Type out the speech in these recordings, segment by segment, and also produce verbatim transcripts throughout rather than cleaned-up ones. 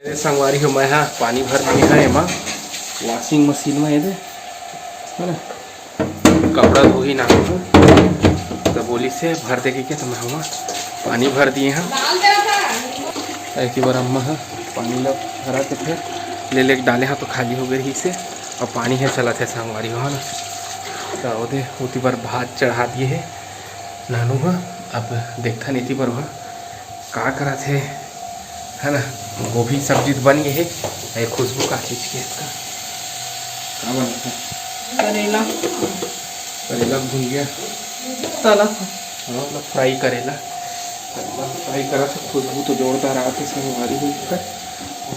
अरे संगवारी हो, मैं हा पानी भर दिए हंव एमा, washing machine में, ये दे, है ना, कपड़ा धोही ना हो, तो बोली से भर दे के, तो मैं हा पानी भर दिए हंव। एक बार अम्मा हा पानी ला भरा के फिर ले लेके डाले हा, तो खाली हो गई रहिसे, और पानी हे चलत हे संगवारी हो, है ना। तो ओदे ओती बर भात चढ़ा दिए हे नानू हा। अब देखथन एती बर ओहा का करत हे, है ना। गोभी सब्जी तो बन गई है, ये खुशबू का चीज के इसका का बनत हे? करेला। करेला भुंजिया। तला। हाँ, मतलब फ्राई करेला। करेला फ्राई करत हे, खुशबू तो जोरदार आत हे संगवारी हो।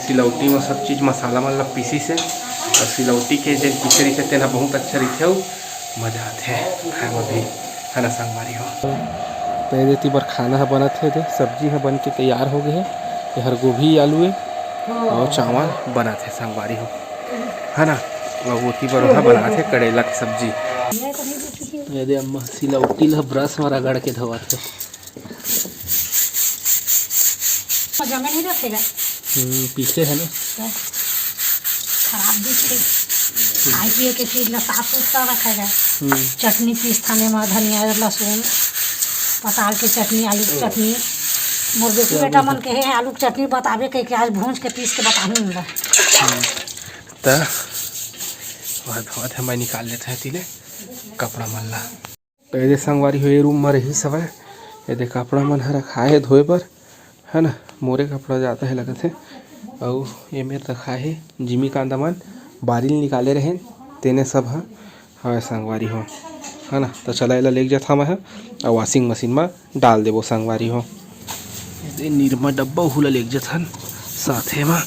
सिलौटी में सब चीज मसाला मन ला पीसिस हे, और सिलौटी के जेन पीसे रहिसे तेन ह बहुत अच्छा रहिथे, अउ मजा आथे खाए में भी, है ना संगवारी हो। तो ये दे एती बर खाना ह बनत हे, दे सब्जी ह बन के तैयार हो गए हे। एहर गोभी आलू हे, और चावल बनत हे संगवारी हो, है ना। और ओती बर ओहा बनात हे करेला के सब्जी। ये दे अम्मा सिलौटी ला ब्रश में रगड़ के धोवत हे। जमे नहीं रखेगा। हम्म, पीछे है ना। तो खराब दिखते। खाए पिए के चीज ला साफ सुथरा रखेगा। हम्म। चटनी पीस थाने में धनिया, लहसुन, पताल के चटनी, आलू के चटनी। मोर बेटी बेटा मन के हे आलू के चटनी बताबे के, के आज भूंज के पीस के बताहूँ उनला। त वह धोवत हे, मैं निकाल लेते हैं तीले कपड़ा मन ला। तो ये दे संगवारी हो, ये रूम में रहिस हवय। ये दे कपड़ा मन ह रखाए हे धोए बर, है ना। मोरे कपड़ा जादा हे लगत हे, अउ ये मेर रखाए हे जिमी कांदा मन बारी ल निकाले रहेन, तेने सब ह हवय संगवारी हो, है ना। तो चला एला लेके जाथन मैं ह, अउ washing machine में डाल देबो संगवारी हो। ये दे निरमा डब्बा उहू ला लेके जाथन साथे में।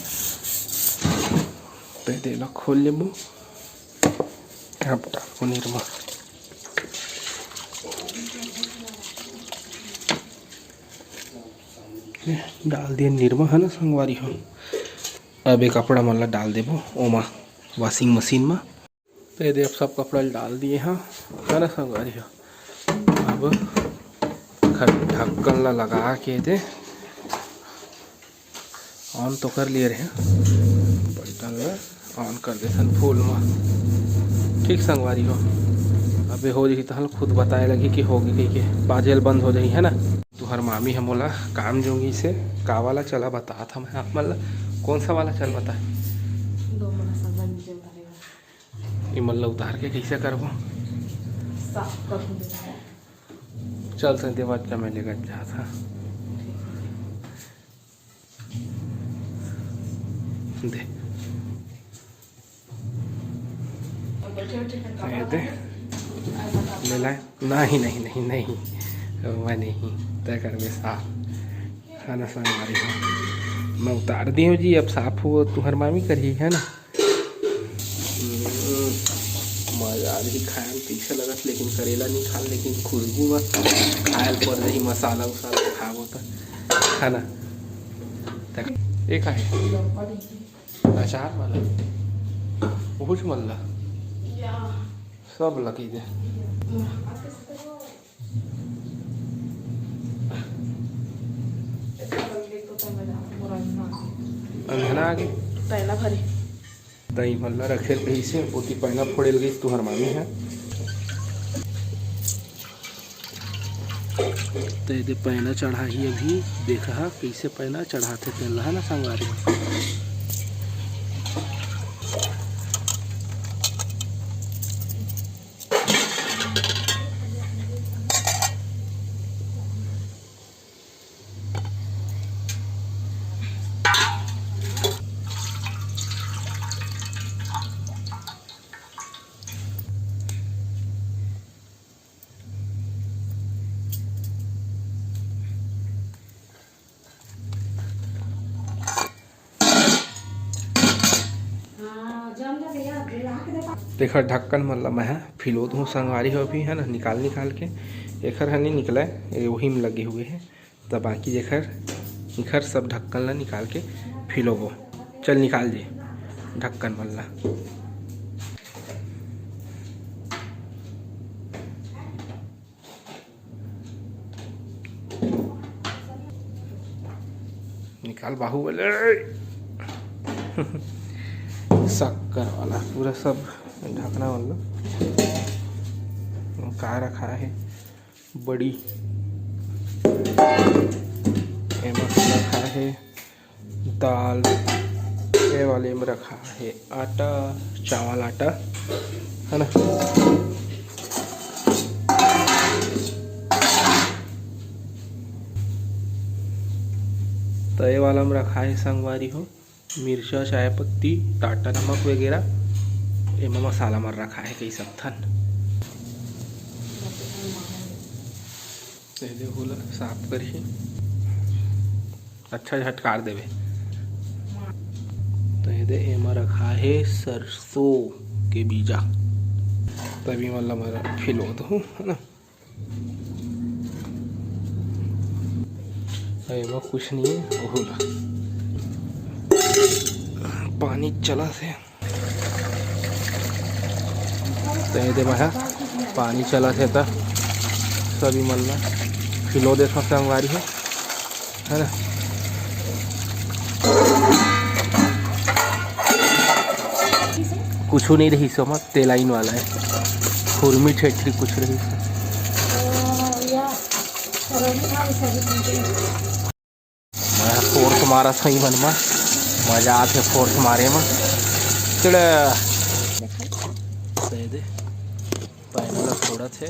तो ये दे एला खोल लेबो, अब डालबो निरमा। डाल दिए निरमा, है ना संगवारी हो। अब ये कपड़ा मन ला डाल देबो ओमा, washing machine में। तो ये दे अब सब कपड़ा ला डाल दिए हंव, है ना संगवारी हो। अब खर-, ढक्कन ला लगा के दे on तो कर लिए रहे, बटन ला on कर देथन full में। ठीक संगवारी हो, अबे हो जाही तहन खुद बताए लगही कि होगे कहिके, बाजे ल बंद हो जाही, है ना। तुहर मामी ह मोला काम जोगिस हे, का वाला चला बतात हंव मैं आप मन ला, कौन सा वाला चल बता। दो मन ला सब बन जाए भरेगा। इमन ला उतार के कइसे करबो? साफ कर दूंगी। चल, तैं देवत जा, मैं लेगत जात हंव। दे। और बैठे बैठे फिर ये दे। ले लाए। नहीं, नहीं, नहीं, नहीं। मैं नहीं। तय कर बे साफ। खाना संगवारी हो। मैं उतार दिए हंव जी, अब साफ हो, तुहर मामी करही, है ना? हम्म, मजा आ रही खाए में, पीछे लगत, लेकिन करेला नहीं खान, लेकिन खुशबू में खाए ल पड़ रही, मसाला उसाला खाबो त, है ना? तक, ये का है? अचार वाला? बहुत मल्ला। सब लगी दे। अंधना आगे। पैना भरी। तई मल्ला रखे रहिसे, ओती पैना फोड़े लगी तुहर मामी है। तो ये दे पैना चढ़ाही अभी, देखा कइसे पैना चढ़ाथे तेन ला, है ना संगवारी। तेखर ढक्कन मन ला मैं ह फिलो दूँ संगवारी हो, अभी है ना, निकाल निकाल के। एखर ह नहीं निकलय, ये वही में लगे हुए है। त बाकी जेखर इखर सब ढक्कन ला निकाल के फिलोबो। चल निकाल दे ढक्कन मन ला। निकाल बाहुबली। शक्कर वाला पूरा सब ढकना वाला का रखा है। बड़ी एमा रखा है दाल, ये वाले में रखा है आटा, चावल आटा, है ना। तो ये वाला में रखा है संगवारी हो, मिर्चा, चाय पत्ती, टाटा नमक वगैरह। एमा मसाला मन रखा है कई सब ठन। तो ये देखो ला साफ करही, अच्छा झटकार देवे। तो ये दे, एमा रखा है सरसों के बीजा, तभी मतलब फिलो दो, है ना। एमा कुछ नहीं है, ओहू ला पानी चला से। तो ये दे भाई, पानी चला थे त सभी मन ला फिलो दे संगवारी हो, है ना। कुछ नहीं रही सो मत, तेलाइन वाला है, खुरमी ठेठरी कुछ रही सो। मैं फोर्स मारा सही मन में, मजा आथे फोर्स मारे में। चिड़ दे दे, पैनल फोड़त हे।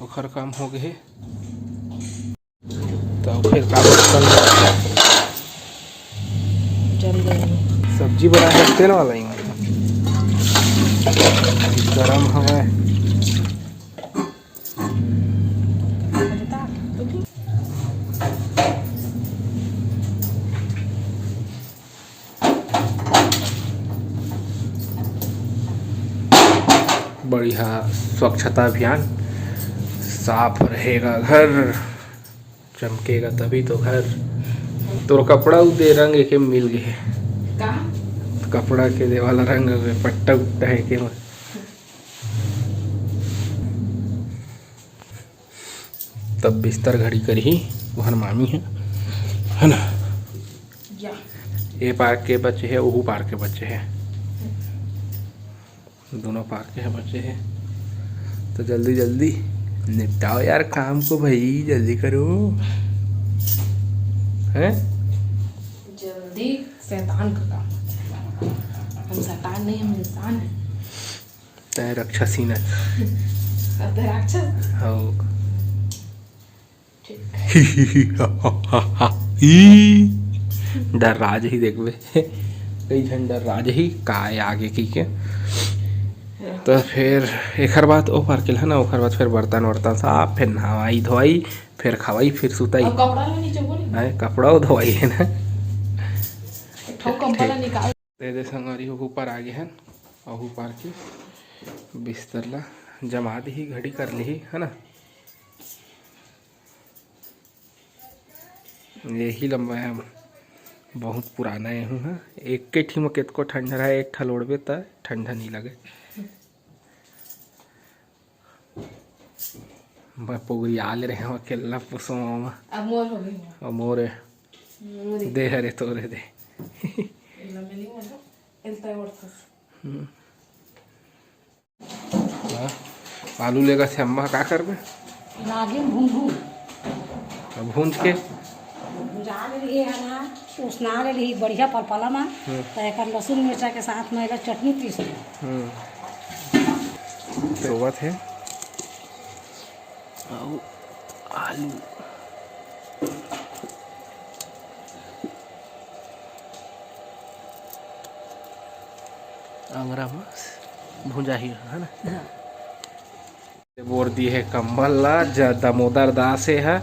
ओखर काम हो गए। तो फिर का बर्तन जल गए। सब्जी बना है तेल वाला ही, मतलब गरम हवा है। बढ़िया स्वच्छता अभियान, साफ रहेगा घर, चमकेगा तभी तो घर। तोर कपड़ा उ दे रंग एके मिल गए। का? कपड़ा के दे वाला रंग में पट्टा उट्टा है के। तब बिस्तर घड़ी करही, ओहर मामी है, है ना? या। ए पार के बचे है, ओहू पार के बचे है, दोनों पार के है बचे है। तो जल्दी जल्दी निपटाओ यार काम को भाई, जल्दी करो, हैं? जल्दी शैतान का काम। हम शैतान नहीं, हम इंसान हैं। तय राक्षसी न। अब तो राक्षस। हो। ठीक। ई डर राज ही देखबे। कई झन डर राज ही का आगे की के। तो फिर एकर बाद ओ पार के है ना, ओकर बाद फिर बर्तन वर्तन साफ, फिर नहाई धोई, फिर खवाई, फिर सुताई। अब कपड़ा ला नीचे बोली। आए, कपड़ा वो धोई है ना। एक ठो कंबल ठीक। निकाल। दे दे संगवारी हो, ऊपर आ गए हैं। अहू पार के बिस्तर ला जमा दिही, घड़ी कर लिही, है ना। यही लंबा है, बहुत पुराना एहू है। एक के ठी में केतको ठंडा रहे, एक ठा लोड़बे त ठंडा नहीं लगे। मैं पुगरिया ले रहे हो अकेला पुसवा में। अब मोर हो गई। अब मोर है। मोर है। दे हरे तोरे दे। इला में नहीं होता, इलता है और फंस। हम्म। हाँ, आलू लेगा से अम्मा का करबे? लागे भूंजू। अब भूंज के? भुंजा ले रही है ना, उसना ले रही बढ़िया पलपला में। हम्म। तो एक लहसुन मिर्चा के साथ में एला चटनी पीस लो। हम्म। रोवत है। अउ आलू। अंगरा म भुंजाही, है ना? हाँ। बोर दिए हे कंबल ला, ज-, दामोदर दास हे, हा।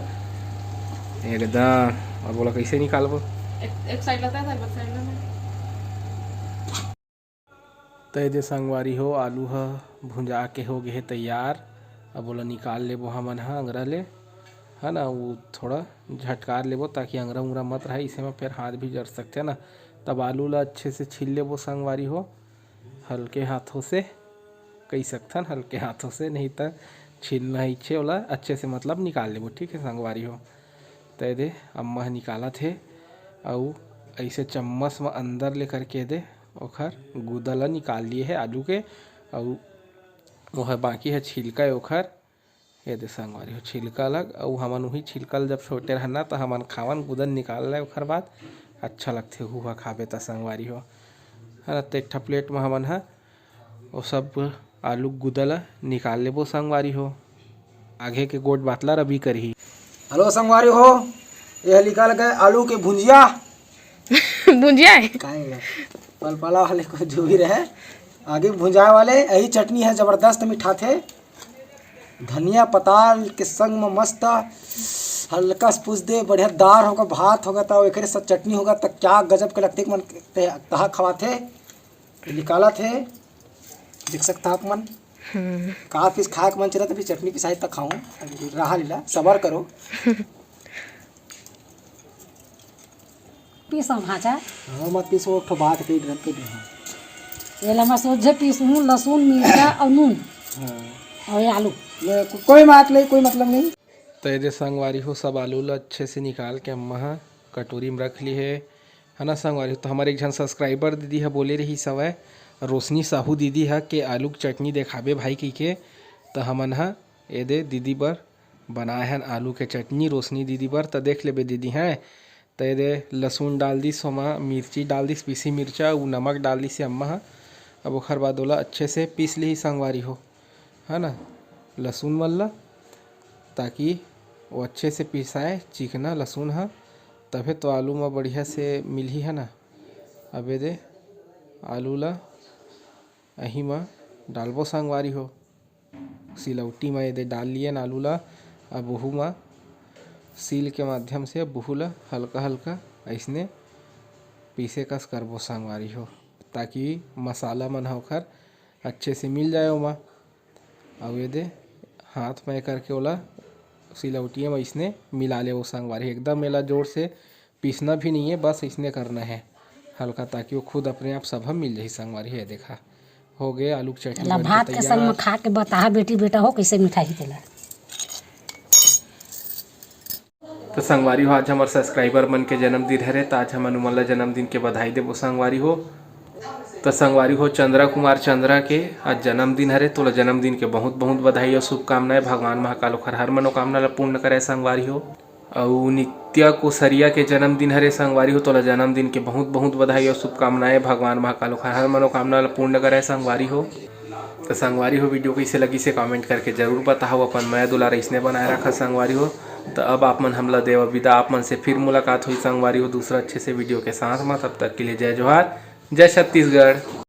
एकदम। अब बोला कैसे निकालबो? एक, एक साइड लेता है, एक साइड लेता है। त ये दे संगवारी हो, आलू ह भुंजा के हो गे हे तैयार। अब ओला निकाल लेबो हमन ह अंगरा ले, है ना, वो थोड़ा झटकार लेबो ताकि अंगरा उंगरा मत रहे, इसे में फिर हाथ भी जर सकथे ना। तब आलू ला अच्छे से छील लेबो संगवारी हो, हल्के हाथों से, कही सकथन हल्के हाथों से, नहीं त छीलना ही छे ओला अच्छे से, मतलब निकाल लेबो, ठीक है संगवारी हो। त ये दे अम्मा ह निकालत हे, अउ ऐसे चम्मच म अंदर ले करके दे ओखर गुदा ल निकाल लिए हे आलू के, अउ ओह बाकी ह छिलका ए ओखर। ये दे संगवारी हो छिलका अलग, अउ हमन उही छिलका ल जब छोटे रहन ना, त हमन खावन गुदा ल निकाल ले, ओखर बाद अच्छा लगथे उहू ह खाबे त संगवारी हो, है ना। त एक ठा प्लेट म हमन ह ओ सब आलू गुदा ल निकाल लेबो संगवारी हो। आगे के गोठ बात ला रवि करही। हेलो संगवारी हो, ये निकल गए आलू के भुंजिया। भुंजिया है? काहे ला? पलपला वाले को जो भी रहे, आगे भुंजाए वाले, यही चटनी है, जबरदस्त मिठाथे। धनिया पताल के संग में मस्त हल्का से पूछ दे, बढ़िया दार होगा, भात होगा, त एकरे साथ चटनी होगा, त क्या गजब के लगथे कि मन ते-, तहा खवाथे। निकालत हे, देख सकता आप मन। हम्म। का पीस खाए के मन चलत, अभी चटनी पिसाई त खाऊं, रहा लीला, सबर करो। पीसो भांचा। हाँ, मत पीसो, एक ठो बात कही, गलत कही, हाँ। ये ला मैं सोझे पीसूं, लहसुन, मिर्चा और नून। हाँ। और ये आलू। ये को-, कोई बात नहीं, कोई मतलब नहीं। त ये दे संगवारी हो, सब आलू ला अच्छे से निकाल के अम्मा ह कटोरी में रख ली हे, है ना संगवारी हो। तो हमारे एक झन सब्सक्राइबर दीदी ह बोले रहिस हवय, रोशनी साहू दीदी ह, के आलू के चटनी देखाबे भाई कहिके। त हमन ह ये दे दीदी बर बनाए हन आलू के चटनी रोशनी दीदी बर। त देख लेबे दीदी, हैं। त ये दे लहसुन डाल दिस, ओमा मिर्ची डाल दिस, पीसी मिर्चा, अउ नमक डाल दिस हे अम्मा ह। अब ओखर बाद ओला अच्छे से पीस लिही संगवारी हो, है ना, लहसुन मन ला, ताकि वो अच्छे से पिसाए चिकना लहसुन ह, तभे तो आलू म बढ़िया से मिलही, है ना। अब ये दे आलू ला अही म डालबो संगवारी हो, सिलौटी म ये दे डाल लिए न आलू ला। अब ओहू म सील के माध्यम से अब ओहू ला हल्का हल्का अइसने पीसे कस करबो संगवारी हो, ताकि मसाला मन ह ओखर अच्छे से मिल जाए ओमा। अउ ये दे हाथ में करके ओला सिलौटिया में अइसने मिला लेबो संगवारी। एकदम एला जोर से पीसना भी नहीं है, बस अइसने करना है हल्का, ताकि वो खुद अपने आप सब ह मिल जाही संगवारी। ये देखा, हो गए आलू के चटनी एला बन के भात के संग में तैयार। खा के बताहा बेटी बेटा हो कैसे मिठाई तेला। तो संगवारी हो, आज हमर सब्सक्राइबर मन के जन्मदिन हरे, त आज हमन उमन ला जन्मदिन के बधाई देबो संगवारी हो। त संगवारी हो, चंद्रा कुमार चंद्रा के आज जन्मदिन हरे, तोला जन्मदिन के बहुत बहुत बधाई और शुभकामनाएं। भगवान महाकाल ओखर हर मनोकामना ला पूर्ण करे संगवारी हो। अउ नित्या कोसरिया के जन्मदिन हरे संगवारी हो, तोला जन्मदिन के बहुत बहुत बधाई और शुभकामनाएं। भगवान महाकाल ओखर हर मनोकामना ला पूर्ण करे संगवारी हो। त संगवारी हो, वीडियो कइसे लगिस हे कमेंट करके जरूर बताहव। अपन मया दुलार अइसने बनाए रखा संगवारी हो। त अब आप मन हमला देवा विदा, आप मन से फिर मुलाकात होही संगवारी हो दूसरा अच्छे से वीडियो के साथ म। तब तक के लिए जय जोहार, जय छत्तीसगढ़।